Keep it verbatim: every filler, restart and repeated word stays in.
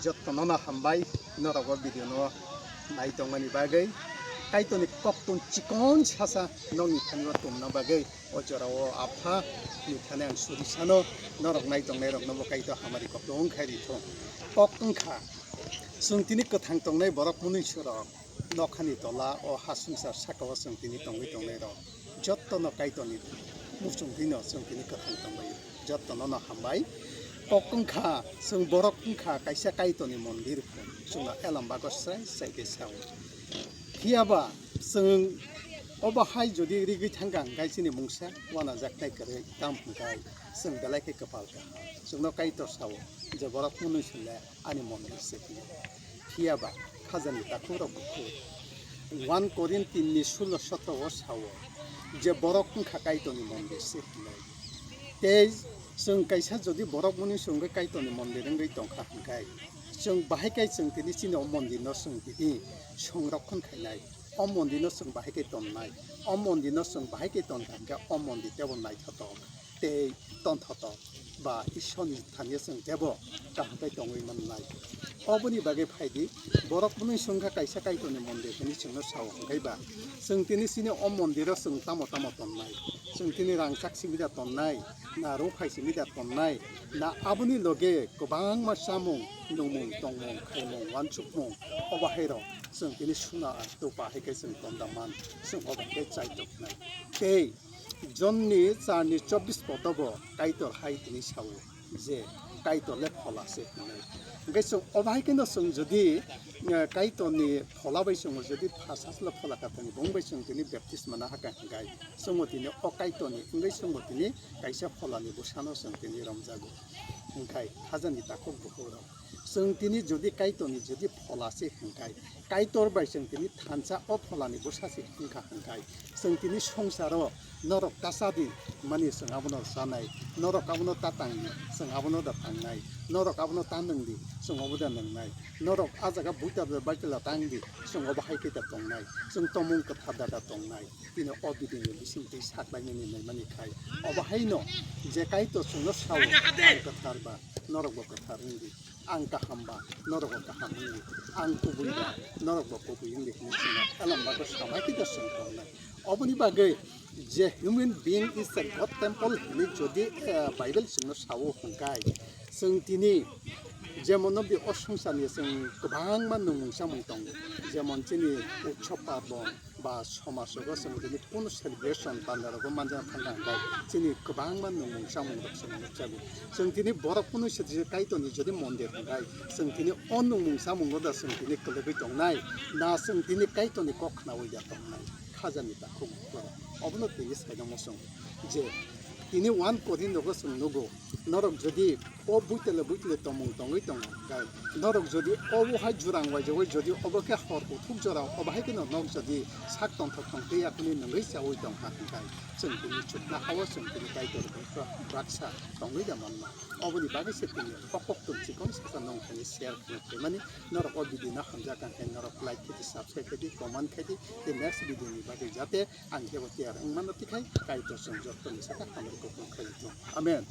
Jottono no hambai, norok o video no nai tongmani bagwi. Kaitorni koktun chikon sasa nokni thani o tumna bagwi. O jora o Apha ni thani ang suri sano, norok nai tongnai rok no bo Kaitor hamari koktun khai ri thung. Kok wngkha, chwng tini kwthang tongnai borok mwnwi sirok. Nokhani tola o ha swngchar saka o chwng tini tongwi tongnai rok jotto no Kaitorni muchungtwi no chwng tini kwthang tongbaio. Jotto no no hambai. Kok wngkha, chwng borok wngkha kaisa Kaitorni mondir, chwngno elam bago srai srai khe sao. Phiyaba chwng obo hai jodi rigwi thangkha hwnkhe chini mungsa wanajaknai kwrwi, tamo hwnkhe chwng belai khe kwpal kaham. Chwngno Kaitor sao je borok mwnwi swnle ani mondir se hwnwi. Phiyaba khajani takhukrok bukhuk one Korinthini sulo sotro o sao je borok wngkha Kaitorni mondir se hwnwi. Tei chwng kaisa jodi borok mwnwi se wngwi Kaitorni mondir wngwi tongkha hwnkhe chwng bahai khe chwng tini chini o mondirno chwng tini songrokhon khainai, o mondirno chwng bahai khe tonnai, o mondirno chwng bahai khe tonkha hwnkhe o mondir teibo naithotok tei tonthotok ba Ishorni thani chwng teibo kaham khe tongwi mannai. Oboni bagwi phaidi, borok mwnwi se wngkha kaisa Kaitorni mondir hwnwi chwngno sao hwnkhe ba chwng tini chini o mondiro chwng tamo tamo tonnai, chwng tini rangchak simi da tonnai, na rungphai simi da tonnai, na aboni loge kwbangma chamung nungmung tongmung khaimung uansukmung obo hairok chwng tini suna rupa hai khe chwng tonda man, chwng obo hai khe chai toknai. Tei Jonni charni chobbish podobo Kaitor hai tini sao je Kaitor le phola se hwnwi. Hwnkhe chwng obo hai kheno chwng jodi, eh, Kaitorni phola bai chwng jodi pha sasla phola kathani bung bai chwng tini baptisma na hakha hwnkhe chwngbo tini o Kaitorni wngwi chwngbo tini kaisa pholani bwsano chwng tini romjago. Hwnkhe khajani takhuk bukhuk rok chwng tini jodi Kaitorni jodi phola se hwnkhe Kaitor bai chwng tini thansa o pholani bwsa se wngkha hwnkhe chwng tini swngcharo norok ta cha di mani chwng abono chanai, norok abono ta tang di chwng abono da tangnai, norok abono ta nwng di chwng obo da nwngnai, norok a jaga buita da baitala tang di chwng obo hai khe da tongnai, chwng tomung kwthar da da tongnai. Tini o video ni bising twi saklainani naimani khai obo haino je Kaitor chwngno sao ang kwthar ba norok bo kwthar wng di. Ang kaham ba norok bo kaham wng di, ang kubui ba norok bo kubui wng di hwnwi chwngno elam bago samai khe da chwng tongnai. Oboni bagwi je human being is a God temple hwnwi jodi, eh, Bible chwngno sao hwnkhe chwng tini jemon no bi o swngcharni chwng kwbangma nungmung chamung tongo, jemon chini utsob parbon, ba somasogo chwng tini kunu celebration panda rogo manjak thangkha hwnkhe chini kwbangma nungmung chamung rok chwng nukjago. Chwng tini borok kunu se Kaitorni jodi mondir hwnkhe chwng tini o nungmung chamungo da chwng tini kwlwgwi tongnai, na chwng tini Kaitorni kok khnaui da tongnai? Khajani takhuk borok obono tini saino muchung je tini one Korinth rogo chwng nugo, norok jodi o buitele buitele tongmung tongwi tongo, hwnkhe norok jodi obo hai jurang waijagwi jodi obo khe hor kuthuk jora obo hai kheno nok jodi sak tongthok tong tei yakuni nungwi chaui tongkha hwnkhe chwng tini chukna hao chwng tini Kaitor baksa tongwi da manma. Oboni bagwi se tini o koktwm chikon sasa nong thani share khlaimani. Norok o video no hamjak kha khe norok like khe di, subscribe khe di, comment khe di, tei next video ni bagwi jate ang kebo tiyar wng mano, tikhai Kaitor chwng jottoni saka hamari koktwm khlai thung. Amen.